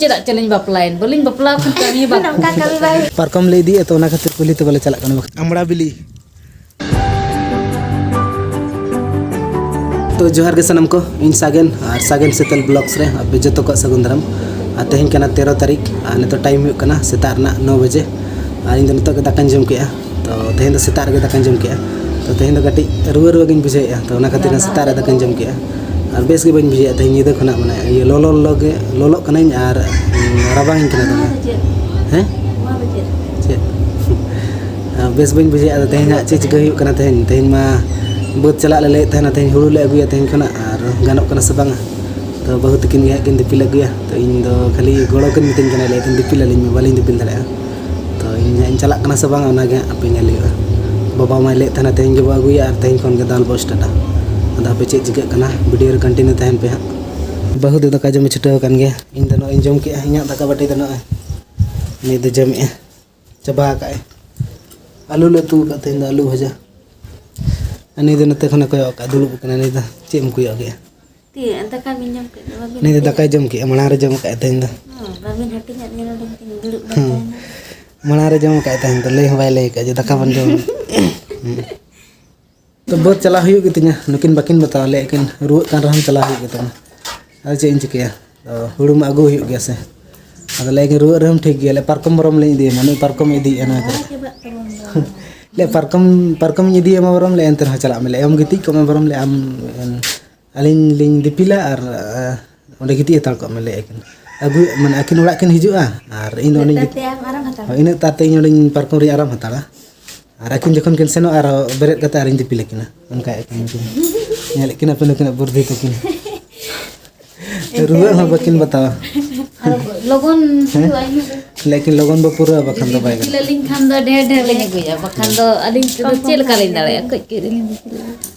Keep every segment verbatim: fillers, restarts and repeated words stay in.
ᱪᱮᱫᱟᱜ ᱪᱚᱞᱤᱧ ᱵᱟᱯᱞᱟᱭᱮᱱ, ᱵᱟᱹᱞᱤᱧ ᱵᱟᱯᱞᱟ ᱟᱠᱟᱱ ᱠᱟᱹᱢᱤ ᱵᱟᱝ᱾ ᱱᱚᱝᱠᱟ ᱠᱟᱹᱢᱤ ᱵᱟᱭ ᱦᱩᱭᱩᱜ᱾ ᱯᱟᱨᱠᱚᱢ ᱞᱮ ᱤᱫᱤᱭᱮᱫᱼᱟ, ᱛᱚ ᱚᱱᱟ ᱠᱷᱟᱹᱛᱤᱨ ᱠᱩᱞᱦᱤ ᱛᱮ ᱵᱟᱞᱮ ᱪᱟᱞᱟᱜ ᱠᱟᱱᱟ, ᱵᱟᱠᱷᱟᱱ ᱟᱢᱲᱟ ᱵᱤᱞᱤ᱾ ᱛᱚ ᱡᱚᱦᱟᱨ ᱜᱮ ᱥᱟᱱᱟᱢ ᱠᱚ, ᱤᱧ ᱥᱟᱜᱮᱱ ᱟᱨ ᱥᱟᱜᱮᱱ ᱥᱮᱛᱮᱞ ᱵᱞᱚᱜᱥ ᱨᱮ ᱟᱯᱮ ᱡᱚᱛᱚ ᱠᱚᱣᱟᱜ ᱥᱟᱹᱜᱩᱱ ᱫᱟᱨᱟᱢ᱾ ᱟᱨ ᱛᱮᱦᱮᱧ ᱠᱟᱱᱟ ᱛᱮᱨᱚ ᱛᱟᱹᱨᱤᱠᱷ ᱟᱨ ᱱᱤᱛᱚᱜ ᱴᱟᱭᱤᱢ ᱦᱩᱭᱩᱜ ᱠᱟᱱᱟ ᱥᱮᱛᱟᱜ ᱨᱮᱱᱟᱜ ᱱᱚ ᱵᱟᱡᱮ᱾ ᱟᱨ ᱤᱧ ᱫᱚ ᱱᱤᱛᱚᱜ ᱜᱮ ᱫᱟᱠᱟᱧ ᱡᱚᱢ ᱠᱮᱜᱼᱟ᱾ ᱛᱚ ᱛᱮᱦᱮᱧ ᱫᱚ ᱥᱮᱛᱟᱜ ᱨᱮᱜᱮ ᱫᱟᱠᱟᱧ ᱡᱚᱢ ᱠᱮᱜᱼᱟ᱾ ᱛᱚ ᱛᱮᱦᱮᱧ ᱫᱚ ᱠᱟᱹᱴᱤᱡ ᱨᱩᱣᱟᱹ ᱨᱩᱣᱟᱹ ᱜᱤᱧ ᱵᱩᱡᱷᱟᱹᱣᱮᱫᱼᱟ, ᱛᱚ ᱚᱱᱟ ᱠᱷᱟᱹᱛᱤᱨ ᱥᱮᱛᱟᱜ ᱨᱮ ᱫᱟᱠᱟᱧ ᱡᱚᱢ ᱠᱮᱜᱼᱟ᱾ ᱟᱨ ᱵᱮᱥ ᱜᱮ ᱵᱟᱹᱧ ᱵᱩᱡᱷᱟᱹᱣᱮᱫ ᱛᱟᱦᱮᱸᱫ, ᱧᱤᱫᱟᱹ ᱠᱷᱚᱱᱟᱜ ᱢᱟᱱᱮ ᱤᱭᱟᱹ ᱞᱚᱞᱚ ᱞᱚᱞᱚ ᱜᱮ ᱞᱚᱞᱚᱜ ᱠᱟᱹᱱᱟᱹᱧ ᱟᱨ ᱨᱟᱵᱟᱝ ᱤᱧ ᱠᱟᱱᱟ ᱫᱚᱢᱮ᱾ ᱦᱮᱸ? ᱪᱮᱫ? ᱟᱨ ᱵᱮᱥ ᱵᱟᱹᱧ ᱵᱩᱡᱷᱟᱹᱣᱮᱫᱼᱟ᱾ ᱟᱫᱚ ᱛᱮᱦᱮᱧ ᱦᱟᱸᱜ ᱪᱮᱫ ᱪᱤᱠᱟᱹ ᱦᱩᱭᱩᱜ ᱠᱟᱱᱟ? ᱛᱮᱦᱮᱧ ᱛᱮᱦᱮᱧ ᱢᱟ ᱵᱟᱹᱫᱽ ᱪᱟᱞᱟᱜ ᱞᱮ ᱞᱟᱹᱭᱮᱫ ᱛᱟᱦᱮᱱᱟ, ᱛᱮᱦᱮᱧ ᱦᱩᱲᱩ ᱞᱮ ᱟᱹᱜᱩᱭᱟ ᱛᱮᱦᱮᱧ ᱠᱷᱚᱱᱟᱜ, ᱟᱨ ᱜᱟᱱᱚᱜ ᱠᱟᱱᱟ ᱥᱮ ᱵᱟᱝᱟ? ᱛᱚ ᱵᱟᱹᱦᱩ ᱛᱟᱹᱠᱤᱱ ᱜᱮ ᱦᱟᱸᱜ ᱠᱤᱱ ᱫᱤᱯᱤᱞ ᱟᱹᱜᱩᱭᱟ᱾ ᱛᱚ ᱤᱧ ᱫᱚ ᱠᱷᱟᱹᱞᱤ ᱜᱚᱲᱚ ᱠᱤᱱ ᱢᱤᱛᱟᱹᱧ ᱠᱟᱱᱟ, ᱞᱟᱹᱭᱮᱫ ᱛᱟᱦᱮᱱ ᱫᱤᱯᱤᱞ ᱟᱹᱞᱤᱧ ᱢᱮ, ᱵᱟᱹᱞᱤᱧ ᱫᱤᱯᱤᱞ ᱫᱟᱲᱮᱭᱟᱜᱼᱟ᱾ ᱛᱚ ᱤᱧ ᱦᱟᱸᱜ ᱤᱧ ᱪᱟᱞᱟᱜ ᱠᱟᱱᱟ ᱥᱮ ᱵᱟᱝᱟ, ᱚᱱᱟᱜᱮ ᱦᱟᱸᱜ ᱟᱯᱮ ᱧᱮᱞ ᱦᱩᱭᱩᱜᱼᱟ᱾ ᱵᱟᱵᱟ ᱢᱟᱭ ᱞᱟᱹᱭᱮᱫ ᱛᱟᱦᱮᱱᱟ ᱛᱮᱦᱮᱧ ᱜᱮᱵᱚ ᱟᱹᱜᱩᱭᱟ ᱟᱨ ᱛᱮᱦᱮᱧ ᱠᱷᱚᱱ ᱜᱮ ᱫᱟᱞ ᱵᱚ ᱥᱴᱟᱨᱴᱟ᱾ ᱟᱫᱚ ᱦᱟᱯᱮ ᱪᱮᱫ ᱪᱤᱠᱟᱹᱜ ᱠᱟᱱᱟ, ᱵᱷᱤᱰᱤᱭᱳ ᱨᱮ ᱠᱚᱱᱴᱤᱱᱤᱭᱩ ᱛᱟᱦᱮᱱ ᱯᱮ ᱦᱟᱸᱜ᱾ ᱵᱟᱹᱦᱩ ᱫᱚ ᱫᱟᱠᱟ ᱡᱚᱢᱮ ᱪᱷᱩᱴᱟᱹᱣ ᱟᱠᱟᱱ ᱜᱮᱭᱟ᱾ ᱤᱧ ᱫᱚ ᱱᱚᱜᱼᱚᱭ ᱤᱧ ᱡᱚᱢ ᱠᱮᱜᱼᱟ, ᱤᱧᱟᱹᱜ ᱫᱟᱠᱟ ᱵᱟᱹᱴᱤ ᱫᱚ ᱱᱚᱜᱼᱚᱭ ᱱᱤᱛ ᱫᱚ ᱡᱚᱢᱮᱜᱼᱟ, ᱪᱟᱵᱟ ᱟᱠᱟᱫ ᱟᱭ᱾ ᱟᱹᱞᱩ ᱞᱮ ᱩᱛᱩ ᱟᱠᱟᱫ ᱛᱮᱦᱮᱧ ᱫᱚ, ᱟᱹᱞᱩ ᱵᱷᱟᱡᱟ᱾ ᱟᱨ ᱱᱤᱛ ᱫᱚ ᱱᱚᱛᱮ ᱠᱷᱚᱱᱮ ᱠᱚᱭᱚᱜ ᱟᱠᱟᱫ, ᱫᱩᱲᱩᱵ ᱟᱠᱟᱱᱟ᱾ ᱱᱤᱛ ᱫᱚ ᱪᱮᱫ ᱮᱢ ᱠᱚᱭᱚᱜ ᱠᱮᱜᱼᱟ? ᱛᱤ ᱫᱟᱠᱟ ᱵᱤᱱ ᱡᱚᱢ ᱠᱮᱫ ᱫᱚ ᱵᱟᱵᱤᱱ ᱱᱤᱛ ᱫᱚ ᱦᱟᱹᱴᱤᱧ ᱫᱟᱠᱟᱭ ᱡᱚᱢ ᱠᱮᱜᱼᱟ, ᱢᱟᱲᱟᱝ ᱨᱮ ᱡᱚᱢ ᱟᱠᱟᱫ ᱛᱮᱦᱮᱧ ᱫᱚ᱾ ᱚ, ᱵᱟᱵᱤᱱ ᱦᱟᱹᱴᱤᱧᱟᱫ ᱞᱤᱧᱟ, ᱱᱚᱰᱮ ᱜᱮᱵᱤᱱ ᱫᱩᱲᱩᱵ ᱞᱮᱱ ᱦᱮᱸ᱾ ᱛᱟᱦᱮᱱᱟ᱾ ᱢᱟᱲᱟᱝ ᱨᱮ ᱡᱚᱢ ᱟᱠᱟᱫ ᱛᱟᱦᱮᱸ ᱫᱚ, ᱞᱟᱹᱭ ᱦᱚᱸ ᱵᱟᱭ ᱞᱟᱹᱭ ᱟᱠᱟᱫ ᱡᱮ ᱫᱟᱠᱟ ᱵᱚᱱ ᱡᱚᱢᱟ᱾ ᱦᱮᱸ᱾ ᱛᱚ ᱵᱟᱹᱫᱽ ᱪᱟᱞᱟᱣ ᱦᱩᱭᱩᱜ ᱜᱮᱛᱤᱧᱟ, ᱱᱩᱠᱤᱱ ᱵᱟᱹᱠᱤᱱ ᱵᱟᱛᱟᱣᱟ, ᱞᱟᱹᱭᱮᱫ ᱠᱤᱱ ᱨᱩᱣᱟᱹᱜ ᱠᱟᱱ ᱨᱮᱦᱚᱸ ᱪᱟᱞᱟᱣ ᱦᱩᱭᱩᱜ ᱜᱮᱛᱟᱢᱟ᱾ ᱟᱫᱚ ᱪᱮᱫ ᱤᱧ ᱪᱤᱠᱟᱹᱭᱟ? ᱛᱚ ᱦᱩᱲᱩ ᱢᱟ ᱟᱹᱜᱩ ᱦᱩᱭᱩᱜ ᱜᱮᱭᱟ ᱥᱮ᱾ ᱟᱫᱚ ᱞᱟᱹᱭ ᱠᱤᱱ ᱨᱩᱣᱟᱹᱜ ᱨᱮᱦᱚᱸᱢ ᱴᱷᱤᱠ ᱜᱮᱭᱟ, ᱞᱮ ᱯᱟᱨᱠᱚᱢ ᱵᱚᱨᱚᱢ ᱞᱤᱧ ᱤᱫᱤᱭᱟᱢᱟ, ᱱᱩᱭ ᱯᱟᱨᱠᱚᱢ ᱤᱫᱤᱭᱮᱫᱼᱟ ᱱᱚᱣᱟ ᱠᱚᱨᱮ᱾ ᱞᱮ ᱯᱟᱨᱠᱚᱢ, ᱯᱟᱨᱠᱚᱢ ᱤᱧ ᱤᱫᱤᱭᱟᱢᱟ ᱵᱚᱨᱚᱢ, ᱞᱮ ᱮᱱᱛᱮ ᱨᱮᱦᱚᱸ ᱪᱟᱞᱟᱜ ᱢᱮ, ᱞᱮ ᱟᱢ ᱜᱤᱛᱤᱡ ᱠᱚᱜ ᱢᱮ ᱵᱚᱨᱚᱢ, ᱞᱮ ᱟᱢ ᱟᱹᱞᱤᱧ ᱞᱤᱧ ᱫᱤᱯᱤᱞᱟ ᱟᱨ, ᱟᱸ, ᱚᱸᱰᱮ ᱜᱤᱛᱤᱡ ᱦᱟᱛᱟᱲ ᱠᱚᱜ ᱢᱮ, ᱞᱟᱹᱭ ᱟᱹᱠᱤᱱ᱾ ᱟᱹᱜᱩ, ᱢᱟᱱᱮ ᱟᱹᱠᱤᱱ ᱚᱲᱟᱜ ᱠᱤᱱ ᱦᱤᱡᱩᱜᱼᱟ ᱟᱨ ᱤᱧ ᱫᱚ ᱚᱸᱰᱮᱧ ᱤᱱᱟᱹᱜ ᱛᱟᱨ ᱛᱮ ᱟᱢ ᱟᱨᱟᱢ ᱦᱟᱛᱟᱲᱟ᱾ ᱦᱳᱭ, ᱤᱱᱟᱹᱜ ᱛᱟᱨ ᱛᱮ ᱤᱧ ᱚᱸᱰᱮᱧ ᱯᱟᱨᱠᱚᱢ ᱨᱤᱧ ᱟᱨᱟᱢ ᱦᱟᱛᱟᱲᱟ᱾ ᱟᱨ ᱟᱹᱠᱤᱱ ᱡᱚᱠᱷᱚᱱ ᱠᱤᱱ ᱥᱮᱱᱚᱜᱼᱟ, ᱟᱨᱚ ᱵᱮᱨᱮᱫ ᱠᱟᱛᱮ ᱟᱨᱤᱧ ᱫᱤᱯᱤᱞ ᱟᱹᱠᱤᱱᱟ᱾ ᱚᱱᱠᱟ ᱟᱹᱠᱤᱱ ᱠᱤᱱ ᱧᱮᱞᱮᱫ ᱠᱤᱱᱟ ᱯᱮ ᱱᱩᱠᱤᱱᱟᱜ ᱵᱩᱨᱫᱷᱤ ᱛᱟᱹᱠᱤᱱ᱾ ᱨᱩᱣᱟᱹᱜ ᱦᱚᱸ ᱵᱟᱹᱠᱤᱱ ᱵᱟᱛᱟᱣᱟ᱾ ᱟᱨ ᱞᱚᱜᱚᱱ ᱦᱮᱸ? ᱦᱩᱭᱩᱜᱼᱟ, ᱤᱱᱟᱹ ᱫᱚ᱾ ᱞᱮᱠᱤᱱ ᱞᱚᱜᱚᱱ ᱵᱚ ᱯᱩᱨᱟᱹᱣᱟ, ᱵᱟᱠᱷᱟᱱ ᱫᱚ ᱵᱟᱭ ᱜᱟᱱᱚᱜᱼᱟ᱾ ᱫᱤᱯᱤᱞ ᱟᱹᱞᱤᱧ ᱠᱷᱟᱱ ᱫᱚ ᱰᱷᱮᱨ ᱰᱷᱮᱨ ᱞᱤᱧ ᱟᱹᱜᱩᱭᱟ, ᱵᱟᱠᱷᱟᱱ ᱫᱚ ᱟᱹᱞᱤᱧ ᱛᱮᱫᱚ ᱪᱮᱫ ᱞᱮᱠᱟ ᱞᱤᱧ ᱫᱟᱲᱮᱭᱟᱜᱼᱟ? ᱠᱟᱹᱡ ᱠᱟᱹᱡ ᱨᱮᱞᱤᱧ ᱫᱤᱯᱤᱞᱟ᱾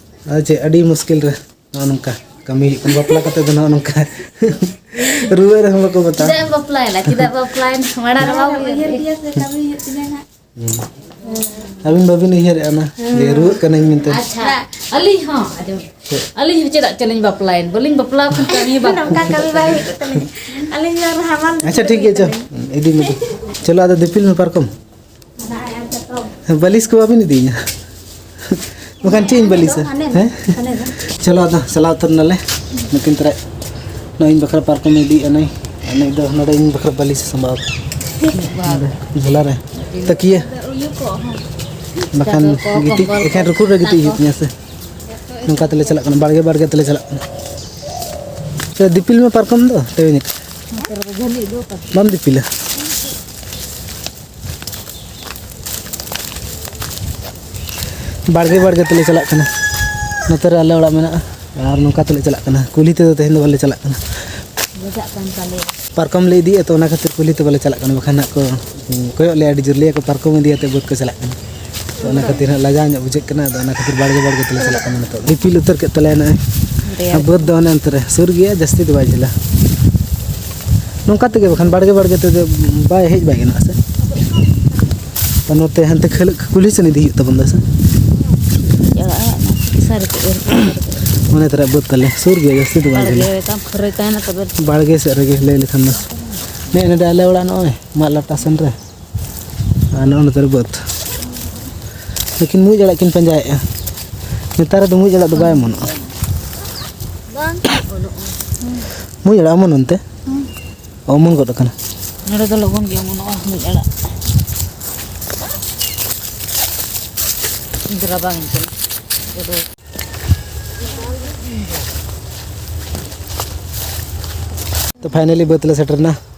ᱟᱨ ᱪᱮᱫ, ᱟᱹᱰᱤ ᱢᱩᱥᱠᱤᱞ ᱨᱮ᱾ ᱱᱚᱜᱼᱚ ᱱᱚᱝᱠᱟ ᱠᱟᱹᱢᱤ ᱦᱩᱭᱩᱜ ᱠᱟᱱᱟ, ᱵᱟᱯᱞᱟ ᱠᱟᱛᱮ ᱫᱚ ᱱᱚᱜᱼᱚ ᱱᱚᱝᱠᱟ᱾ ᱨᱩᱣᱟᱹᱜ ᱨᱮᱦᱚᱸ ᱵᱟᱠᱚ ᱵᱟᱛᱟᱣᱟ᱾ ᱪᱮᱫᱟᱜ ᱮᱢ ᱵᱟᱯᱞᱟᱭᱮᱱᱟ? ᱪᱮᱫᱟᱜ ᱵᱟᱯᱞᱟᱭᱮᱱᱟ? ᱢᱟᱲᱟᱝ ᱨᱮ ᱵᱟᱢ ᱩᱭᱦᱟᱹᱨ ᱠᱮᱭᱟ ᱥᱮ ᱠᱟᱹᱢᱤ ᱦᱩᱭᱩᱜ ᱛᱤᱧᱟᱹ ᱦᱟᱸᱜ᱾ ᱟᱹᱵᱤᱱ ᱵᱟᱹᱵᱤᱱ ᱩᱭᱦᱟᱹᱨᱮᱫᱼᱟ ᱚᱱᱟ ᱡᱮ ᱨᱩᱣᱟᱹᱜ ᱠᱟᱹᱱᱟᱹᱧ ᱢᱮᱱᱛᱮ? ᱟᱪᱪᱷᱟ, ᱟᱹᱞᱤᱧ ᱦᱚᱸ ᱟᱸᱡᱚᱢ, ᱟᱹᱞᱤᱧ ᱦᱚᱸ ᱪᱮᱫᱟᱜ ᱪᱚᱞᱤᱧ ᱵᱟᱯᱞᱟᱭᱮᱱ, ᱵᱟᱹᱞᱤᱧ ᱵᱟᱯᱞᱟ ᱟᱠᱟᱱ ᱠᱟᱹᱢᱤ ᱵᱟᱝ᱾ ᱱᱚᱝᱠᱟ ᱠᱟᱹᱢᱤ ᱵᱟᱭ ᱦᱩᱭᱩᱜ ᱛᱟᱹᱞᱤᱧᱟ᱾ ᱟᱹᱞᱤᱧ ᱫᱚ ᱦᱟᱢᱟᱞ ᱟᱪᱪᱷᱟ, ᱴᱷᱤᱠ ᱜᱮᱭᱟ, ᱪᱚ, ᱤᱫᱤ ᱢᱮ ᱛᱚ᱾ ᱪᱚᱞᱚ, ᱟᱫᱚ ᱫᱤᱯᱤᱞ ᱢᱮ ᱯᱟᱨᱠᱚᱢ᱾ ᱵᱟᱹᱞᱤᱥ ᱠᱚ ᱵᱟᱵᱤᱱ ᱤᱫᱤᱭᱟ? ᱵᱟᱠᱷᱟᱱ ᱪᱮᱫ ᱤᱧ ᱵᱟᱹᱞᱤᱥᱟ? ᱦᱮᱸ? ᱪᱚᱞᱚ, ᱟᱫᱚ ᱪᱟᱞᱟᱣ ᱩᱛᱟᱹᱨ ᱱᱟᱞᱮ᱾ ᱱᱩᱠᱤᱱ ᱛᱚᱨᱟ ᱱᱚᱜᱼᱚᱭ ᱤᱧ ᱵᱟᱠᱷᱨᱟ ᱯᱟᱨᱠᱚᱢ ᱤᱫᱤᱭᱮᱫᱼᱟ ᱱᱩᱭ᱾ ᱟᱨ ᱱᱩᱭ ᱫᱚ ᱱᱚᱰᱮ ᱤᱧ ᱵᱟᱠᱷᱨᱟ ᱵᱟᱹᱞᱤᱥ ᱮ ᱥᱟᱢᱵᱟᱣ ᱠᱟᱜᱼᱟ᱾ ᱱᱚᱰᱮ ᱡᱷᱚᱞᱟ ᱨᱮ ᱛᱟᱹᱠᱤᱭᱟᱹ᱾ ᱵᱟᱠᱷᱟᱱ ᱜᱤᱛᱤᱡ, ᱮᱠᱷᱟᱱ ᱨᱩᱠᱩᱲ ᱨᱮ ᱜᱤᱛᱤᱡ ᱦᱩᱭᱩᱜ ᱛᱤᱧᱟᱹ ᱥᱮ᱾ ᱱᱚᱝᱠᱟ ᱛᱮᱞᱮ ᱪᱟᱞᱟᱜ ᱠᱟᱱᱟ, ᱵᱟᱲᱜᱮ ᱵᱟᱲᱜᱮ ᱛᱮᱞᱮ ᱪᱟᱞᱟᱜ ᱠᱟᱱᱟ᱾ ᱛᱚ, ᱫᱤᱯᱤᱞ ᱢᱮ ᱯᱟᱨᱠᱚᱢ ᱫᱚ, ᱛᱮᱣᱮᱧ ᱠᱟᱜ᱾ ᱵᱟᱢ ᱫᱤᱯᱤᱞᱟ? ᱵᱟᱲᱜᱮ ᱵᱟᱲᱜᱮ ᱛᱮᱞᱮ ᱪᱟᱞᱟᱜ ᱠᱟᱱᱟ᱾ ᱱᱚᱛᱮ ᱨᱮ ᱟᱞᱮ ᱚᱲᱟᱜ ᱢᱮᱱᱟᱜᱼᱟ᱾ ᱟᱨ ᱱᱚᱝᱠᱟ ᱛᱮᱞᱮ ᱪᱟᱞᱟᱜ ᱠᱟᱱᱟ᱾ ᱠᱩᱞᱦᱤ ᱛᱮᱫᱚ ᱛᱮᱦᱮᱧ ᱫᱚ ᱵᱟᱞᱮ ᱪᱟᱞᱟᱜ ᱠᱟᱱᱟ᱾ ᱵᱟᱡᱟᱜ ᱠᱟᱱ ᱛᱟᱞᱮᱭᱟ᱾ ᱯᱟᱨᱠᱚᱢ ᱞᱮ ᱤᱫᱤᱭᱮᱫᱼᱟ, ᱛᱚ ᱚᱱᱟ ᱠᱷᱟᱹᱛᱤᱨ ᱠᱩᱞᱦᱤ ᱛᱮ ᱵᱟᱞᱮ ᱪᱟᱞᱟᱜ ᱠᱟᱱᱟ, ᱵᱟᱠᱷᱟᱱ ᱦᱟᱸᱜ ᱠᱚ ᱠᱚᱭᱚᱜ ᱞᱮᱭᱟ ᱟᱹᱰᱤ ᱡᱳᱨ, ᱞᱟᱹᱭᱟ ᱠᱚ ᱯᱟᱨᱠᱚᱢ ᱤᱫᱤ ᱠᱟᱛᱮ ᱵᱟᱹᱫᱽ ᱠᱚ ᱪᱟᱞᱟᱜ ᱠᱟᱱᱟ᱾ ᱛᱚ ᱚᱱᱟ ᱠᱷᱟᱹᱛᱤᱨ ᱦᱟᱸᱜ ᱞᱟᱡᱟᱣ ᱧᱚᱜ ᱵᱩᱡᱷᱟᱹᱜ ᱠᱟᱱᱟ, ᱟᱫᱚ ᱚᱱᱟ ᱠᱷᱟᱹᱛᱤᱨ ᱵᱟᱲᱜᱮ ᱵᱟᱲᱜᱮ ᱛᱮᱞᱮ ᱪᱟᱞᱟᱜ ᱠᱟᱱᱟ ᱱᱤᱛᱚᱜ᱾ ᱫᱤᱯᱤᱞ ᱩᱛᱟᱹᱨ ᱠᱮᱫ ᱛᱟᱞᱮᱭᱟ ᱱᱚᱜᱼᱚᱭ᱾ ᱟᱨ ᱵᱟᱹᱫᱽ ᱫᱚ ᱚᱱᱮ ᱚᱱᱛᱮ ᱨᱮ, ᱥᱩᱨ ᱜᱮᱭᱟ, ᱡᱟᱹᱥᱛᱤ ᱫᱚ ᱵᱟᱭ ᱡᱷᱟᱹᱞᱟ᱾ ᱱᱚᱝᱠᱟ ᱛᱮᱜᱮ ᱵᱟᱠᱷᱟᱱ ᱵᱟᱲᱜᱮ ᱵᱟᱲᱜᱮ ᱛᱮᱫᱚ ᱵᱟᱭ ᱦᱮᱡ ᱵᱟᱭ ᱜᱟᱱᱚᱜᱼᱟ ᱥᱮ᱾ ᱟᱨ ᱱᱚᱛᱮ ᱦᱟᱱᱛᱮ ᱠᱷᱟᱹᱞ-, ᱠᱩᱞᱦᱤ ᱥᱮᱱ ᱤᱫᱤ ᱦᱩᱭᱩᱜ ᱛᱟᱵᱚᱱ ᱫᱚ ᱥᱮ᱾ ᱟᱲᱟᱜ ᱟᱲᱟᱜ ᱢᱮ, ᱥᱟᱹᱨᱤ ᱠᱚ ᱮᱨ ᱠᱚ᱾ ᱚᱱᱮ ᱛᱚᱨᱟ ᱵᱟᱹᱫᱽ ᱛᱟᱞᱮ ᱥᱩᱨ ᱜᱮᱭᱟ, ᱡᱟᱹᱥᱛᱤ ᱫᱚ ᱵᱟᱭ ᱡᱷᱟᱹᱞᱟ᱾ ᱵᱟᱲᱜᱮ ᱛᱟᱢ ᱠᱷᱟᱹᱨᱟᱹᱭ ᱛᱟᱦᱮᱱᱟ ᱛᱚᱵᱮ᱾ ᱵᱟᱲᱜᱮ ᱥᱮᱫ ᱨᱮᱜᱮ ᱞᱟᱹᱭ ᱞᱮᱠᱷᱟᱱ ᱫᱚ᱾ ᱱᱮᱜᱼᱮ ᱱᱚᱰᱮ ᱟᱞᱮ ᱚᱲᱟᱜ ᱱᱚᱜᱼᱚᱭ ᱢᱟᱫ ᱞᱟᱴᱟ ᱥᱮᱱ ᱨᱮ᱾ ᱟᱨ ᱱᱚᱜᱼᱚ ᱱᱚᱛᱮ ᱨᱮ ᱵᱟᱹᱫᱽ᱾ ᱞᱮᱠᱤᱱ ᱢᱩᱡ ᱟᱲᱟᱜ ᱠᱤᱱ ᱯᱟᱸᱡᱟᱭᱮᱫᱼᱟ᱾ ᱱᱮᱛᱟᱨ ᱨᱮᱫᱚ ᱢᱩᱡ ᱟᱲᱟᱜ ᱫᱚ ᱵᱟᱭ ᱚᱢᱚᱱᱚᱜᱼᱟ᱾ ᱵᱟᱝ ᱚᱢᱚᱱᱚᱜᱼᱟ᱾ ᱢᱩᱡ ᱟᱲᱟᱜ ᱚᱢᱚᱱ ᱚᱱᱛᱮ? ᱦᱩᱸ᱾ ᱚᱢᱚᱱ ᱜᱚᱫ ᱟᱠᱟᱱᱟ᱾ ᱱᱚᱰᱮ ᱫᱚ ᱞᱚᱜᱚᱱ ᱜᱮ ᱚᱢᱚᱱᱚᱜᱼᱟ ᱢᱩᱡ ᱟᱲᱟᱜ᱾ ᱤᱧ ᱫᱚ ᱨᱟᱵᱟᱝ ᱤᱧ ᱠᱟᱱᱟ᱾ ᱛᱚ, finally ᱵᱟᱹᱫᱽ ᱞᱮ ᱥᱮᱴᱮᱨ ᱮᱱᱟ᱾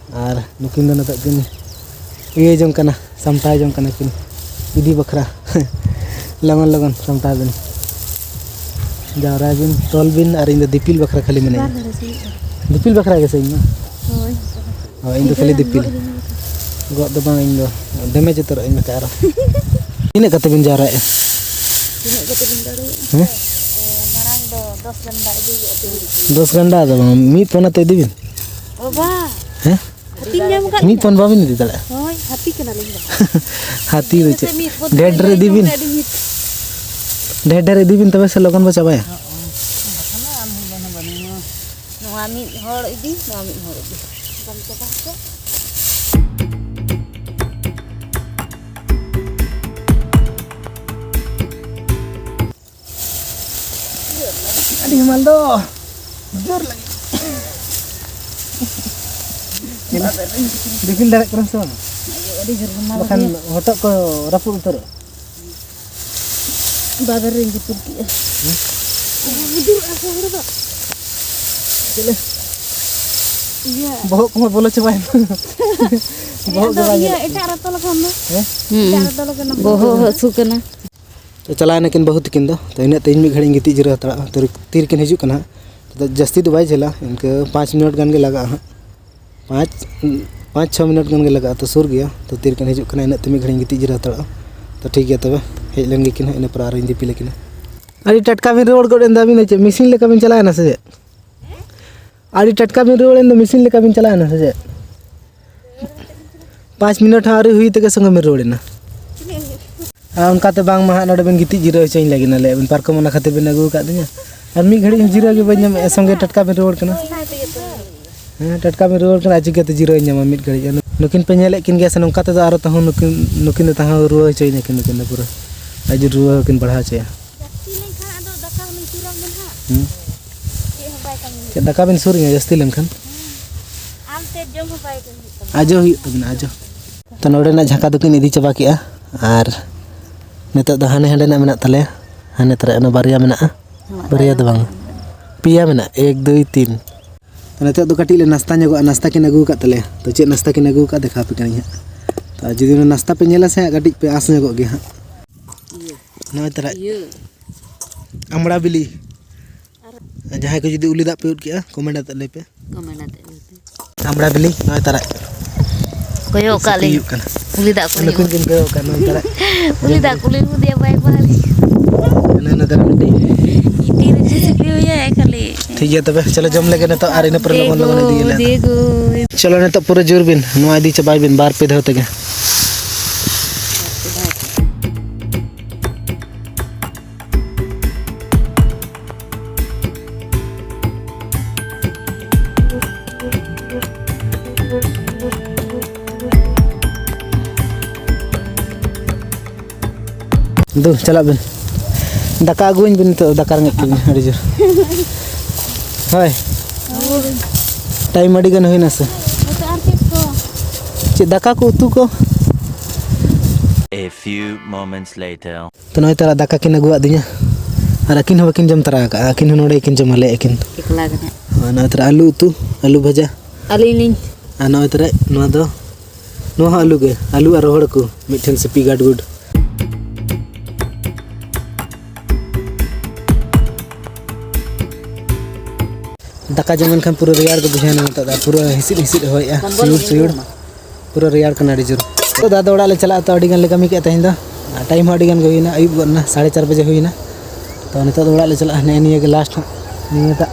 ᱟᱨ ᱱᱩᱠᱤᱱ ᱫᱚ ᱱᱤᱛᱚᱜ ᱠᱤᱱ ᱤᱭᱟᱹ ᱡᱚᱝ ᱠᱟᱱᱟ, ᱥᱟᱢᱴᱟᱣ ᱡᱚᱝ ᱠᱟᱱᱟ ᱠᱤᱱ ᱤᱫᱤ ᱵᱟᱠᱷᱨᱟ᱾ ᱞᱚᱜᱚᱱ ᱞᱚᱜᱚᱱ ᱥᱟᱢᱴᱟᱣ ᱵᱤᱱ, ᱡᱟᱣᱨᱟᱭ ᱵᱤᱱ, ᱛᱚᱞ ᱵᱤᱱ, ᱟᱨ ᱤᱧ ᱫᱚ ᱫᱤᱯᱤᱞ ᱵᱟᱠᱷᱨᱟ ᱠᱷᱟᱹᱞᱤ ᱢᱤᱱᱟᱹᱧᱟ᱾ ᱵᱟᱨ ᱫᱷᱟᱨᱮ ᱥᱮ ᱢᱤᱫ ᱫᱷᱟᱨᱮ? ᱫᱤᱯᱤᱞ ᱵᱟᱠᱷᱨᱟ ᱜᱮ ᱥᱮ ᱤᱧ ᱢᱟ? ᱦᱳᱭ᱾ ᱦᱳᱭ, ᱤᱧ ᱫᱚ ᱠᱷᱟᱹᱞᱤ ᱫᱤᱯᱤᱞ᱾ ᱜᱚᱜ ᱫᱚ ᱵᱟᱝ, ᱤᱧ ᱫᱚ damage ᱩᱛᱟᱹᱨᱚᱜ ᱟᱹᱧ ᱵᱟᱠᱷᱟᱡ ᱟᱨᱚ᱾ ᱛᱤᱱᱟᱹᱜ ᱠᱟᱛᱮ ᱵᱤᱱ ᱡᱟᱣᱨᱟᱭᱮᱫᱼᱟ? ᱛᱤᱱᱟᱹᱜ ᱠᱟᱛᱮ ᱵᱤᱱ ᱡᱟᱣᱨᱟᱭᱮᱫᱼᱟ? ᱦᱮᱸ? ᱢᱟᱲᱟᱝ ᱫᱚ ᱫᱚᱥ ᱜᱟᱱᱰᱟ ᱤᱫᱤ ᱦᱩᱭᱩᱜᱼᱟ᱾ ᱫᱚᱥ ᱜᱟᱱᱰᱟ ᱫᱚ ᱵᱟᱝ, ᱢᱤᱫ ᱯᱚᱱᱟ ᱛᱮ ᱤᱫᱤ ᱵᱤᱱ᱾ ᱵᱟᱵᱟ᱾ ᱦᱮᱸ? ᱛᱤᱧ ᱧᱟᱢ ᱟᱠᱟᱫ ᱢᱤᱫ ᱯᱚᱱ ᱵᱟᱵᱤᱱ ᱤᱫᱤ ᱫᱟᱲᱮᱭᱟᱜᱼᱟ᱾ ᱦᱳᱭ, ᱦᱟᱹᱛᱤ ᱠᱟᱱᱟᱞᱤᱧ ᱫᱚ᱾ ᱦᱟᱹᱛᱤ ᱫᱚ ᱪᱮᱫ? ᱢᱤᱫ ᱯᱚᱱ ᱰᱷᱮᱨ ᱰᱷᱮᱨ ᱤᱫᱤ ᱵᱤᱱ᱾ ᱟᱹᱰᱤ ᱢᱤᱫ᱾ ᱰᱷᱮᱨ ᱰᱷᱮᱨ ᱤᱫᱤ ᱵᱤᱱ, ᱛᱚᱵᱮ ᱥᱮ ᱞᱚᱜᱚᱱ ᱵᱚ ᱪᱟᱵᱟᱭᱟ᱾ ᱱᱚᱣᱟ ᱢᱤᱫ ᱦᱚᱲ ᱤᱫᱤ, ᱱᱚᱣᱟ ᱢᱤᱫ ᱦᱚᱲ ᱤᱫᱤ᱾ ᱵᱟᱢ ᱪᱟᱵᱟ ᱦᱚᱪᱚ᱾ ᱟᱹᱰᱤ ᱦᱮᱢᱟᱞ ᱫᱚ᱾ ᱡᱳᱨ ᱞᱟᱹᱜᱤᱫ᱾ ᱫᱤᱯᱤᱞ ᱫᱟᱲᱮᱭᱟᱜ ᱠᱟᱱᱟ ᱥᱮ ᱵᱟᱝ? ᱟᱹᱰᱤ ᱡᱳᱨ ᱦᱮᱢᱟᱞ ᱵᱟᱠᱷᱟᱱ ᱜᱮᱭᱟ᱾ ᱦᱚᱴᱚᱜ ᱠᱚ ᱨᱟᱹᱯᱩᱫ ᱩᱛᱟᱹᱨᱚᱜᱼᱟ᱾ ᱵᱟᱵᱮᱨ ᱨᱤᱧ ᱫᱤᱯᱤᱞ ᱠᱮᱜᱼᱟ᱾ ᱦᱮᱸ? ᱵᱩᱡᱩᱨᱚᱜᱼᱟ ᱥᱮ ᱦᱩᱲᱩ ᱫᱚ? ᱪᱮᱫ ᱞᱮ? ᱤᱭᱟᱹ᱾ ᱵᱚᱦᱚᱜ ᱠᱚᱢᱟ ᱵᱚᱞᱚ ᱪᱟᱵᱟᱭᱮᱱᱟ᱾ ᱵᱚᱦᱚᱜ ᱟᱫᱚ ᱜᱮ ᱵᱟᱭ ᱤᱭᱟᱹ, ᱧᱮᱞᱚᱜ ᱠᱟᱱᱟ᱾ ᱮᱴᱟᱜ ᱨᱮ ᱛᱚᱞ ᱠᱷᱟᱱ ᱫᱚ᱾ ᱦᱮᱸ? ᱦᱩᱸ᱾ ᱮᱴᱟᱜ ᱨᱮ ᱛᱚᱞ ᱠᱷᱟᱱ ᱫᱚ᱾ ᱵᱚᱦᱚᱜ ᱦᱟᱹᱥᱩ ᱠᱟᱱᱟ᱾ ᱛᱚ, ᱪᱟᱞᱟᱣ ᱮᱱᱟᱠᱤᱱ ᱵᱟᱹᱦᱩ ᱛᱟᱹᱠᱤᱱ ᱫᱚ᱾ ᱛᱚ, ᱤᱱᱟᱹᱜ ᱛᱮ ᱤᱧ ᱢᱤᱫ ᱜᱷᱟᱹᱲᱤᱡ ᱤᱧ ᱜᱤᱛᱤᱡ ᱡᱤᱨᱟᱹᱣ ᱦᱟᱛᱟᱲᱚᱜᱼᱟ᱾ ᱛᱤᱨ-, ᱛᱤᱨᱮᱠᱤᱱ ᱦᱤᱡᱩᱜ ᱠᱟᱱᱟ ᱦᱟᱸᱜ᱾ ᱛᱚ, ᱡᱟᱹᱥᱛᱤ ᱫᱚ ᱵᱟᱭ ᱡᱷᱟᱹᱞᱟ, ᱤᱱᱠᱟᱹ ᱯᱟᱸᱪ ᱢᱤᱱᱤᱴ ᱜᱟᱱ ᱜᱮ ᱞᱟᱜᱟᱜᱼᱟ ᱦᱟᱸᱜ᱾ ᱯᱟᱸᱪ, ᱯᱟᱸᱪ ᱪᱷᱚ ᱢᱤᱱᱤᱴ ᱜᱟᱱ ᱜᱮ ᱞᱟᱜᱟᱜᱼᱟ, ᱛᱚ ᱥᱩᱨ ᱜᱮᱭᱟ᱾ ᱛᱚ ᱛᱤᱨᱮᱠᱤᱱ ᱦᱤᱡᱩᱜ ᱠᱟᱱᱟ, ᱤᱱᱟᱹᱜ ᱛᱮ ᱢᱤᱫ ᱜᱷᱟᱹᱲᱤᱡ ᱤᱧ ᱜᱤᱛᱤᱡ ᱡᱤᱨᱟᱹᱣ ᱦᱟᱛᱟᱲᱚᱜᱼᱟ᱾ ᱛᱚ ᱴᱷᱤᱠ ᱜᱮᱭᱟ ᱛᱚᱵᱮ, ᱦᱮᱡ ᱞᱮᱱ ᱜᱮᱠᱤᱱ ᱦᱟᱸᱜ, ᱤᱱᱟᱹ ᱯᱚᱨᱮ ᱟᱨᱚᱧ ᱫᱤᱯᱤᱞ ᱟᱹᱠᱤᱱᱟ᱾ ᱟᱹᱰᱤ ᱴᱟᱴᱠᱟ ᱵᱤᱱ ᱨᱩᱣᱟᱹᱲ ᱜᱚᱫ ᱮᱱ ᱫᱚ, ᱟᱹᱵᱤᱱ ᱫᱚ ᱪᱮᱫ ᱢᱮᱥᱤᱱ ᱞᱮᱠᱟ ᱵᱤᱱ ᱪᱟᱞᱟᱣᱮᱱᱟ ᱥᱮ ᱪᱮᱫ? ᱟᱹᱰᱤ ᱴᱟᱴᱠᱟ ᱵᱤᱱ ᱨᱩᱣᱟᱹᱲ ᱮᱱ ᱫᱚ, ᱢᱮᱥᱤᱱ ᱞᱮᱠᱟ ᱵᱤᱱ ᱪᱟᱞᱟᱣᱮᱱᱟ ᱥᱮ ᱪᱮᱫ? ᱯᱟᱸᱪ ᱢᱤᱱᱤᱴ ᱦᱚᱸ ᱟᱹᱣᱨᱤ ᱦᱩᱭ ᱛᱮᱜᱮ ᱥᱚᱸᱜᱮ ᱵᱤᱱ ᱨᱩᱣᱟᱹᱲᱮᱱᱟ᱾ ᱟᱨ ᱚᱱᱠᱟᱛᱮ ᱵᱟᱝᱢᱟ ᱦᱟᱸᱜ ᱱᱚᱰᱮ ᱵᱤᱱ ᱜᱤᱛᱤᱡ ᱡᱤᱨᱟᱹᱣ ᱦᱚᱪᱚᱧ ᱞᱟᱹᱜᱤᱫ, ᱞᱟᱹᱭᱮᱫ ᱵᱤᱱ ᱯᱟᱨᱠᱚᱢ ᱚᱱᱟ ᱠᱷᱟᱹᱛᱤᱨ ᱵᱤᱱ ᱟᱹᱜᱩ ᱟᱠᱟᱫ ᱞᱤᱧᱟ᱾ ᱟᱨ ᱢᱤᱫ ᱜᱷᱟᱹᱲᱤᱡ ᱤᱧ ᱡᱤᱨᱟᱹᱣ ᱜᱮ ᱵᱟᱹᱧ ᱧᱟᱢᱮᱫᱼᱟ, ᱥᱚᱸᱜᱮ ᱴᱟᱴᱠᱟ ᱵᱤᱱ ᱨᱩᱣᱟᱹᱲ ᱠᱟᱱᱟ᱾ ᱦᱮᱸ, ᱴᱟᱴᱠᱟ ᱵᱤᱱ ᱨᱩᱣᱟᱹᱲ ᱠᱟᱱᱟ, ᱟᱨ ᱪᱤᱠᱟᱹᱛᱮ ᱡᱤᱨᱟᱹᱣ ᱤᱧ ᱧᱟᱢᱟ ᱢᱤᱫ ᱜᱷᱟᱹᱲᱤᱡ? ᱟᱨ ᱱᱩᱠᱤᱱ ᱯᱮ ᱧᱮᱞᱮᱫ ᱠᱤᱱ ᱜᱮᱭᱟ ᱥᱮ, ᱱᱚᱝᱠᱟ ᱛᱮᱫᱚ ᱟᱨᱚ ᱛᱟᱦᱩᱸ ᱱᱩᱠᱤᱱ, ᱱᱩᱠᱤᱱ ᱫᱚ ᱛᱟᱦᱩᱸ ᱨᱩᱣᱟᱹ ᱦᱚᱪᱚᱭᱮᱫ ᱠᱤᱱ ᱫᱚ ᱯᱩᱨᱟᱹ᱾ ᱟᱨ ᱡᱩᱫᱤ ᱨᱩᱣᱟᱹ ᱦᱚᱸᱠᱤᱱ ᱵᱟᱲᱦᱟᱣ ᱦᱚᱪᱚᱭᱟ᱾ ᱡᱟᱹᱥᱛᱤ ᱞᱮᱱᱠᱷᱟᱱ ᱟᱫᱚ ᱫᱟᱠᱟ ᱦᱚᱸᱞᱤᱧ ᱥᱩᱨᱟᱢ ᱫᱚ ᱱᱟᱦᱟᱜ᱾ ᱦᱩᱸ᱾ ᱪᱮᱫ ᱦᱚᱸ ᱵᱟᱭ ᱠᱟᱹᱢᱤ ᱦᱩᱭᱩᱜ᱾ ᱪᱮᱫ ᱫᱟᱠᱟ ᱵᱤᱱ ᱥᱩᱨ ᱧᱚᱜ ᱡᱟᱹᱥᱛᱤ ᱞᱮᱱᱠᱷᱟᱱ? ᱦᱩᱸ᱾ ᱟᱢ ᱛᱮ ᱡᱚᱢ ᱦᱚᱸ ᱵᱟᱭ ᱠᱟᱹᱢᱤ ᱦᱩᱭᱩᱜ ᱛᱟᱢᱟ᱾ ᱟᱡᱚ ᱦᱩᱭᱩᱜ ᱛᱟᱵᱤᱱᱟ, ᱟᱡᱚ᱾ ᱛᱚ ᱱᱚᱰᱮᱱᱟᱜ ᱡᱷᱟᱸᱠᱟ ᱫᱚᱠᱤᱱ ᱤᱫᱤ ᱪᱟᱵᱟ ᱠᱮᱜᱼᱟ, ᱟᱨ ᱱᱤᱛᱚᱜ ᱫᱚ ᱦᱟᱱᱮ ᱦᱟᱸᱰᱮᱱᱟᱜ ᱢᱮᱱᱟᱜ ᱛᱟᱞᱮᱭᱟ᱾ ᱦᱟᱱᱮ ᱛᱟᱨᱟ ᱚᱱᱟ ᱵᱟᱨᱭᱟ ᱢᱮᱱᱟᱜᱼᱟ᱾ ᱦᱮᱸ, ᱵᱟᱨᱭᱟ ᱫᱚ ᱵᱟᱝ, ᱯᱮᱭᱟ ᱢᱮᱱᱟᱜᱼᱟ, ᱮᱠ, ᱫᱩᱭ, ᱛᱤᱱ᱾ ᱛᱚ ᱱᱤᱛᱚᱜ ᱫᱚ ᱠᱟᱹᱴᱤᱡ ᱞᱮ ᱱᱟᱥᱛᱟ ᱧᱚᱜᱚᱜᱼᱟ, ᱱᱟᱥᱛᱟ ᱠᱤᱱ ᱟᱹᱜᱩ ᱟᱠᱟᱫ ᱛᱟᱞᱮᱭᱟ᱾ ᱛᱚ ᱪᱮᱫ ᱱᱟᱥᱛᱟ ᱠᱤᱱ ᱟᱹᱜᱩ ᱟᱠᱟᱫ, ᱫᱮᱠᱷᱟᱣ ᱟᱯᱮ ᱠᱟᱹᱱᱟᱹᱧ ᱦᱟᱸᱜ᱾ ᱛᱚ ᱡᱩᱫᱤ ᱚᱱᱟ ᱱᱟᱥᱛᱟ ᱯᱮ ᱧᱮᱞᱟ ᱥᱮ ᱦᱟᱸᱜ, ᱠᱟᱹᱴᱤᱡ ᱯᱮ ᱟᱸᱥ ᱧᱚᱜᱚᱜ ᱜᱮᱭᱟ ᱦᱟᱸᱜ᱾ ᱤᱭᱟᱹ᱾ ᱱᱚᱜᱼᱚᱭ ᱛᱟᱨᱟ ᱤᱭᱟᱹ᱾ ᱡᱟᱦᱟᱸᱭ ᱠᱚ ᱡᱩᱫᱤ ᱩᱞᱤ ᱫᱟᱜ ᱯᱮ ᱩᱫ ᱠᱮᱜᱼᱟ, ᱠᱚᱢᱮᱱᱴ ᱟᱛᱮ ᱞᱟᱹᱭ ᱯᱮ᱾ ᱠᱚᱢᱮᱱᱴ ᱟᱛᱮ ᱞᱟᱹᱭ ᱯᱮ᱾ ᱟᱢᱲᱟ ᱵᱤᱞᱤ, ᱱᱚᱜᱼᱚᱭ ᱛᱟᱨᱟ᱾ ᱠᱚᱭᱚᱜ ᱠᱟᱜ ᱞᱤᱧ᱾ ᱦᱩᱭᱩᱜ ᱠᱟᱱᱟ᱾ ᱩᱞᱤ ᱫᱟᱜ ᱠᱚ ᱱᱩᱠᱤᱱ ᱦᱤᱡᱩᱜ᱾ ᱠᱤᱱ ᱠᱚᱭᱚᱜ ᱠᱟᱜ, ᱱᱚᱜᱼᱚᱭ ᱛᱟᱨᱟ᱾ ᱩᱞᱤ ᱫᱟᱜ ᱠᱚ ᱞᱤᱧ ᱩᱫᱮᱭᱟ, ᱵᱟᱭ ᱵᱟᱭ᱾ ᱦᱟᱱᱟ, ᱦᱟᱱᱟ ᱫᱟᱨᱮ ᱢᱤᱫᱴᱤᱡ᱾ ᱛᱤ ᱨᱮ ᱡᱤᱞ ᱯᱤᱴᱷᱟᱹ ᱦᱩᱭᱩᱜᱼᱟ, ᱠᱷᱟᱹᱞᱤ᱾ ᱴᱷᱤᱠ ᱜᱮᱭᱟ, ᱛᱚᱵᱮ ᱪᱚᱞᱚ ᱡᱚᱢ ᱞᱮᱜᱮ ᱱᱤᱛᱚᱜ, ᱟᱨ ᱤᱱᱟᱹ ᱯᱚᱨᱮ ᱞᱚᱜᱚᱱ ᱞᱚᱜᱚᱱ ᱤᱫᱤᱭᱟᱞᱮ᱾ ᱫᱮᱜᱳ, ᱫᱮᱜᱳ᱾ ᱪᱚᱞᱚ ᱱᱤᱛᱚᱜ ᱯᱩᱨᱟᱹ ᱡᱳᱨ ᱵᱤᱱ, ᱱᱚᱣᱟ ᱤᱫᱤ ᱪᱟᱵᱟᱭ ᱵᱤᱱ ᱵᱟᱨ ᱯᱮ ᱫᱷᱟᱣ ᱛᱮᱜᱮ᱾ ᱫᱩ, ᱪᱟᱞᱟᱜ ᱵᱤᱱ᱾ ᱫᱟᱠᱟ ᱟᱹᱜᱩᱣᱟᱹᱧ ᱵᱤᱱ ᱱᱤᱛᱚᱜ, ᱫᱟᱠᱟ ᱨᱮᱸᱜᱮᱡ ᱠᱮᱫᱤᱧᱟ ᱟᱹᱰᱤ ᱡᱳᱨ᱾ ᱦᱳᱭ᱾ ᱴᱟᱭᱤᱢ ᱟᱹᱰᱤ ᱜᱟᱱ ᱦᱩᱭᱱᱟ ᱥᱮ᱾ ᱱᱤᱛᱚᱜ ᱟᱨ ᱪᱮᱫ ᱠᱚ? ᱪᱮᱫ ᱫᱟᱠᱟ ᱠᱚ, ᱩᱛᱩ ᱠᱚ? A few moments later. ᱛᱚ, ᱱᱚᱜᱼᱚᱭ ᱛᱟᱨᱟ ᱫᱟᱠᱟ ᱠᱤᱱ ᱟᱹᱜᱩᱣᱟᱫᱤᱧᱟ᱾ ᱟᱨ ᱟᱹᱠᱤᱱ ᱦᱚᱸ ᱵᱟᱹᱠᱤᱱ ᱡᱚᱢ ᱛᱟᱨᱟ ᱟᱠᱟᱜᱼᱟ, ᱟᱹᱠᱤᱱ ᱦᱚᱸ ᱱᱚᱰᱮ ᱠᱤᱱ ᱡᱚᱢᱟ, ᱞᱟᱹᱭᱮᱫᱼᱟ ᱠᱤᱱ᱾ ᱮᱠᱞᱟ ᱜᱮ ᱱᱟᱜ᱾ ᱦᱳᱭ, ᱱᱚᱜᱼᱚᱭ ᱛᱟᱨᱟ ᱟᱹᱞᱩ ᱩᱛᱩ, ᱟᱹᱞᱩ ᱵᱷᱟᱡᱟ᱾ ᱟᱹᱞᱤᱧ ᱞᱤᱧ᱾ ᱟᱨ ᱱᱚᱜᱼᱚᱭ ᱛᱟᱨᱟ ᱱᱚᱣᱟ ᱫᱚ, ᱱᱚᱣᱟ ᱦᱚᱸ ᱟᱹᱞᱩ ᱜᱮ, ᱟᱹᱞᱩ ᱟᱨ ᱨᱚᱦᱚᱲ ᱦᱟᱹᱠᱩ ᱢᱤᱫᱴᱷᱮᱱ ᱥᱤᱯᱤ ᱜᱟᱰ ᱜᱩᱰ᱾ ᱫᱟᱠᱟ ᱡᱚᱢ ᱞᱮᱱᱠᱷᱟᱱ ᱯᱩᱨᱟᱹ ᱨᱮᱭᱟᱲ ᱜᱮ ᱵᱩᱡᱷᱟᱹᱣ ᱮᱱᱟ ᱱᱤᱛᱚᱜ ᱫᱚ, ᱯᱩᱨᱟᱹ ᱦᱤᱸᱥᱤᱫ ᱦᱤᱸᱥᱤᱫ ᱦᱚᱭᱮᱜᱼᱟ, ᱠᱚᱢᱵᱚᱞ ᱥᱤᱭᱩᱲ ᱤᱧ ᱥᱤᱭᱩᱲ᱾ ᱟᱹᱜᱩ ᱟᱢᱟ᱾ ᱯᱩᱨᱟᱹ ᱨᱮᱭᱟᱲ ᱠᱟᱱᱟ ᱟᱹᱰᱤ ᱡᱳᱨ᱾ ᱛᱚ ᱫᱟᱫᱟ ᱚᱲᱟᱜ ᱞᱮ ᱪᱟᱞᱟᱜᱼᱟ, ᱛᱚ ᱟᱹᱰᱤ ᱜᱟᱱ ᱞᱮ ᱠᱟᱹᱢᱤ ᱠᱮᱫᱼᱟ ᱛᱮᱦᱮᱧ ᱫᱚ᱾ ᱟᱨ ᱴᱟᱭᱤᱢ ᱦᱚᱸ ᱟᱹᱰᱤ ᱜᱟᱱ ᱜᱮ ᱦᱩᱭᱱᱟ, ᱟᱹᱭᱩᱵ ᱜᱚᱫ ᱮᱱᱟ, ᱥᱟᱲᱮ ᱪᱟᱨ ᱵᱟᱡᱮ ᱦᱩᱭᱱᱟ᱾ ᱛᱚ ᱱᱤᱛᱚᱜ ᱫᱚ ᱚᱲᱟᱜ ᱞᱮ ᱪᱟᱞᱟᱜᱼᱟ, ᱱᱮᱜᱼᱮ ᱱᱤᱭᱟᱹ ᱜᱮ ᱞᱟᱥᱴ ᱦᱟᱸᱜ᱾ ᱱᱤᱭᱟᱹᱴᱟᱜ,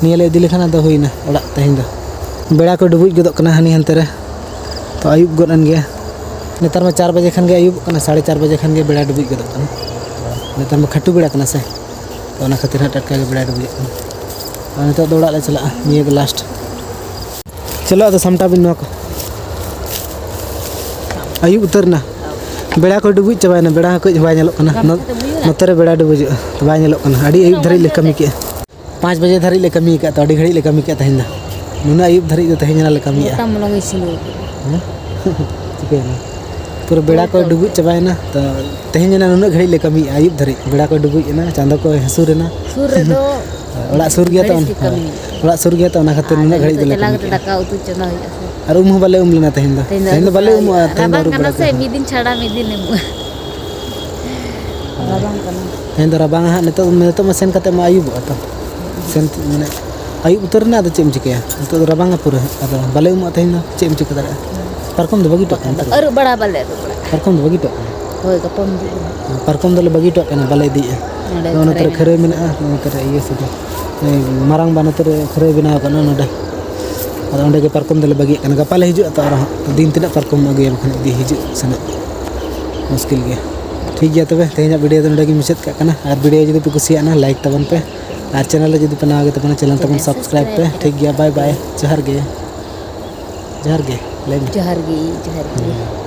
ᱱᱤᱭᱟᱹ ᱞᱮ ᱤᱫᱤ ᱞᱮᱠᱷᱟᱱ ᱟᱫᱚ ᱦᱩᱭᱱᱟ ᱚᱲᱟᱜ ᱛᱮᱦᱮᱧ ᱫᱚ᱾ ᱵᱮᱲᱟ ᱠᱚ ᱰᱩᱵᱩᱡ ᱜᱚᱫᱚᱜ ᱠᱟᱱᱟ ᱦᱟᱹᱱᱤ ᱦᱟᱱᱛᱮ ᱨᱮ, ᱛᱚ ᱟᱹᱭᱩᱵ ᱜᱚᱫ ᱮᱱ ᱜᱮᱭᱟ᱾ ᱱᱮᱛᱟᱨ ᱢᱟ ᱪᱟᱨ ᱵᱟᱡᱮ ᱠᱷᱟᱱ ᱜᱮ ᱟᱹᱭᱩᱵᱚᱜ ᱠᱟᱱᱟ, ᱥᱟᱲᱮ ᱪᱟᱨ ᱵᱟᱡᱮ ᱠᱷᱟᱱ ᱜᱮ ᱵᱮᱲᱟ ᱰᱩᱵᱩᱡ ᱜᱚᱫᱚᱜ ᱠᱟᱱᱟ᱾ ᱱᱮᱛᱟᱨ ᱢᱟ ᱠᱷᱟᱹᱴᱩ ᱵᱮᱲᱟ ᱠᱟᱱᱟ ᱥᱮ, ᱛᱚ ᱚᱱᱟ ᱠᱷᱟᱹᱛᱤᱨ ᱦᱟᱸᱜ ᱴᱟᱴᱠᱟ ᱜᱮ ᱵᱮᱲᱟ ᱰᱩᱵᱩᱡᱚᱜ ᱠᱟᱱᱟ᱾ ᱟᱨ ᱱᱤᱛᱚᱜ ᱫᱚ ᱚᱲᱟᱜ ᱞᱮ ᱪᱟᱞᱟᱜᱼᱟ, ᱱᱤᱭᱟᱹ ᱜᱮ ᱞᱟᱥᱴ᱾ ᱪᱚᱞᱚ, ᱟᱫᱚ ᱥᱟᱢᱴᱟᱣ ᱵᱤᱱ ᱱᱚᱣᱟ ᱠᱚ᱾ ᱟᱹᱭᱩᱵ ᱩᱛᱟᱹᱨ ᱮᱱᱟ᱾ ᱵᱮᱲᱟ ᱠᱚ ᱰᱩᱵᱩᱡ ᱪᱟᱵᱟᱭᱮᱱᱟ, ᱵᱮᱲᱟ ᱦᱚᱸ ᱠᱟᱹᱡ ᱦᱚᱸ ᱵᱟᱭ ᱧᱮᱞᱚᱜ ᱠᱟᱱᱟ᱾ ᱱᱚ-, ᱱᱚᱛᱮ ᱨᱮ ᱵᱮᱲᱟ ᱰᱩᱵᱩᱡᱚᱜᱼᱟ, ᱵᱟᱭ ᱧᱮᱞᱚᱜ ᱠᱟᱱᱟ᱾ ᱟᱹᱰᱤ ᱟᱹᱭᱩᱵ ᱫᱷᱟᱹᱨᱤᱡ ᱞᱮ ᱠᱟᱹᱢᱤ ᱠᱮᱜᱼᱟ᱾ ᱯᱟᱸᱪ ᱵᱟᱡᱮ ᱫᱷᱟᱹᱨᱤᱡ ᱞᱮ ᱠᱟᱹᱢᱤ ᱟᱠᱟᱫ, ᱛᱚ ᱟᱹᱰᱤ ᱜᱷᱟᱹᱲᱤᱡ ᱞᱮ ᱠᱟᱹᱢᱤ ᱠᱮᱜᱼᱟ ᱛᱮᱦᱮᱧ ᱫᱚ᱾ ᱱᱩᱱᱟᱹᱜ ᱟᱹᱭᱩᱵ ᱫᱷᱟᱹᱨᱤᱡ ᱫᱚ ᱛᱮᱦᱮᱧ ᱮᱱᱟ ᱞᱮ ᱠᱟᱹᱢᱤᱭᱮᱜᱼᱟ᱾ ᱜᱚᱴᱟ ᱢᱚᱞᱚᱝ ᱤᱥᱤᱱ ᱦᱩᱭ ᱠᱚᱜᱼᱟ᱾ ᱦᱮᱸ? ᱪᱤᱠᱟᱹᱭᱮᱱᱟ? ᱯᱩᱨᱟᱹ ᱵᱮᱲᱟ ᱠᱚ ᱰᱩᱵᱩᱡ ᱪᱟᱵᱟᱭᱮᱱᱟ, ᱛᱚ ᱛᱮᱦᱮᱧ ᱮᱱᱟ ᱱᱩᱱᱟᱹᱜ ᱜᱷᱟᱹᱲᱤᱡ ᱞᱮ ᱠᱟᱹᱢᱤᱭᱮᱜᱼᱟ, ᱟᱹᱭᱩᱵ ᱫᱷᱟᱹᱨᱤᱡ᱾ ᱵᱮᱲᱟ ᱠᱚ ᱰᱩᱵᱩᱡ ᱮᱱᱟ, ᱪᱟᱸᱫᱚ ᱠᱚ ᱦᱟᱹᱥᱩᱨ ᱮᱱᱟ᱾ ᱥᱩᱨ ᱨᱮᱫᱚ ᱚᱲᱟᱜ ᱥᱩᱨ ᱜᱮᱭᱟ ᱛᱚ, ᱜᱷᱟᱹᱲᱤᱡ ᱜᱮ ᱠᱟᱹᱢᱤ ᱦᱩᱭᱩᱜᱼᱟ᱾ ᱚᱲᱟᱜ ᱥᱩᱨ ᱜᱮᱭᱟ ᱛᱚ, ᱚᱱᱟ ᱠᱷᱟᱹᱛᱤᱨ ᱟᱨ ᱱᱩᱱᱟᱹᱜ ᱜᱷᱟᱹᱲᱤᱡ ᱱᱤᱛᱚᱜ ᱫᱚᱞᱮ ᱪᱟᱞᱟᱣ ᱠᱟᱹᱢᱤ ᱠᱟᱛᱮ ᱠᱮᱜᱼᱟ᱾ ᱫᱟᱠᱟ ᱩᱛᱩ ᱪᱚᱸᱫᱟ ᱦᱩᱭᱩᱜᱼᱟ ᱥᱮ᱾ ᱟᱨ ᱩᱢ ᱦᱚᱸ ᱵᱟᱞᱮ ᱩᱢ ᱞᱮᱱᱟ ᱛᱮᱦᱮᱧ ᱫᱚ᱾ ᱛᱮᱦᱮᱧ ᱫᱚ ᱛᱮᱦᱮᱧ ᱫᱚ ᱵᱟᱞᱮ ᱩᱢᱩᱜᱼᱟ, ᱛᱮᱦᱮᱧ ᱫᱚ ᱨᱟᱵᱟᱝ ᱟᱹᱨᱩᱵ ᱠᱟᱱᱟ ᱵᱟᱲᱟ ᱥᱮ, ᱠᱟᱛᱮ᱾ ᱢᱤᱫ ᱫᱤᱱ ᱪᱷᱟᱲᱟ ᱢᱤᱫ ᱫᱤᱱ ᱩᱢᱩᱜᱼᱟ᱾ ᱨᱟᱵᱟᱝ ᱠᱟᱱᱟ᱾ ᱛᱮᱦᱮᱧ ᱫᱚ ᱨᱟᱵᱟᱝᱟ ᱦᱟᱸᱜ, ᱱᱤᱛᱚᱜ, ᱱᱤᱛᱚᱜ ᱢᱟ ᱥᱮᱱ ᱠᱟᱛᱮ ᱢᱟ ᱟᱹᱭᱩᱵᱚᱜᱼᱟ ᱛᱚ᱾ ᱥᱮᱱ, ᱢᱟᱱᱮ, ᱟᱹᱭᱩᱵ ᱩᱛᱟᱹᱨ ᱮᱱᱟ, ᱟᱫᱚ ᱪᱮᱫ ᱮᱢ ᱪᱤᱠᱟᱹᱭᱟ? ᱱᱤᱛᱚᱜ ᱫᱚ ᱨᱟᱵᱟᱝᱟ ᱯᱩᱨᱟᱹ, ᱟᱫᱚ ᱵᱟᱞᱮ ᱩᱢᱩᱜᱼᱟ ᱛᱮᱦᱮᱧ ᱫᱚ, ᱪᱮᱫ ᱮᱢ ᱪᱤᱠᱟᱹ ᱫᱟᱲᱮᱭᱟᱜᱼᱟ? ᱯᱟᱨᱠᱚᱢ ᱫᱚ ᱵᱟᱹᱜᱤ ᱦᱚᱴᱚ ᱠᱟᱜ ᱢᱮ᱾ ᱟᱹᱨᱩᱵ ᱵᱟᱲᱟ ᱵᱟᱞᱮ ᱟᱹᱨᱩᱵ ᱵᱟᱲᱟ᱾ ᱯᱟᱨᱠᱚᱢ ᱫᱚ ᱵᱟᱹᱜᱤ ᱦᱚᱴᱚ ᱠᱟᱜ ᱢᱮ᱾ ᱦᱳᱭ, ᱜᱟᱯᱟ ᱦᱤᱡᱩᱜ ᱠᱟᱱᱟ᱾ ᱯᱟᱨᱠᱚᱢ ᱫᱚᱞᱮ ᱵᱟᱹᱜᱤ ᱦᱚᱴᱚ ᱠᱟᱜ ᱠᱟᱱᱟ, ᱵᱟᱞᱮ ᱤᱫᱤᱭᱮᱫᱼᱟ᱾ ᱱᱚᱰᱮ ᱟᱫᱚ ᱚᱱᱟ ᱠᱷᱟᱹᱨᱟᱹᱭ ᱛᱚᱨᱟ ᱠᱷᱟᱹᱨᱟᱹᱭ ᱢᱮᱱᱟᱜᱼᱟ, ᱱᱚᱣᱟ ᱠᱚᱨᱮ ᱤᱭᱟᱹ ᱥᱩᱫᱷᱩ ᱢᱟᱨᱟᱝ ᱵᱟᱱᱟᱛᱮ ᱨᱮ ᱠᱷᱟᱹᱨᱟᱹᱭ ᱵᱮᱱᱟᱣ ᱠᱟᱱᱟ ᱱᱚᱰᱮ᱾ ᱟᱫᱚ ᱚᱸᱰᱮ ᱜᱮ ᱯᱟᱨᱠᱚᱢ ᱫᱚᱞᱮ ᱵᱟᱹᱜᱤᱭᱟᱜ ᱠᱟᱱᱟ᱾ ᱜᱟᱯᱟ ᱞᱮ ᱦᱤᱡᱩᱜᱼᱟ ᱛᱚ ᱟᱨᱦᱚᱸ᱾ ᱫᱤᱱ ᱛᱤᱱᱟᱹᱜ ᱯᱟᱨᱠᱚᱢ ᱟᱹᱜᱩᱭᱟ, ᱵᱟᱠᱷᱟᱱ ᱤᱫᱤ ᱦᱤᱡᱩᱜ ᱥᱮᱱᱚᱜ ᱢᱩᱥᱠᱤᱞ ᱜᱮᱭᱟ᱾ ᱴᱷᱤᱠ ᱜᱮᱭᱟ ᱛᱚᱵᱮ, ᱛᱮᱦᱮᱧᱟᱜ video ᱫᱚ ᱱᱚᱰᱮ ᱜᱮ ᱢᱩᱪᱟᱹᱫ ᱠᱟᱜ ᱠᱟᱱᱟ᱾ ᱟᱨ video ᱡᱩᱫᱤ ᱯᱮ ᱠᱩᱥᱤᱭᱟᱜᱼᱟ, like ᱛᱟᱵᱚᱱ ᱯᱮ᱾ ᱟᱨ channel ᱨᱮ ᱡᱩᱫᱤ ᱯᱮ ᱱᱟᱣᱟ ᱜᱮ ᱛᱟᱵᱚᱱᱟ, channel ᱛᱟᱵᱚᱱ subscribe ᱯᱮ᱾ ᱴᱷᱤᱠ ᱜᱮᱭᱟ, bye bye, ᱡᱚᱦᱟᱨ ᱜᱮ᱾ ᱡᱚᱦᱟᱨ ᱜᱮ, ᱞᱟᱹᱭ ᱢᱮ᱾ ᱡᱚᱦᱟᱨ ᱜᱮ, ᱡᱚᱦᱟᱨ ᱜᱮ᱾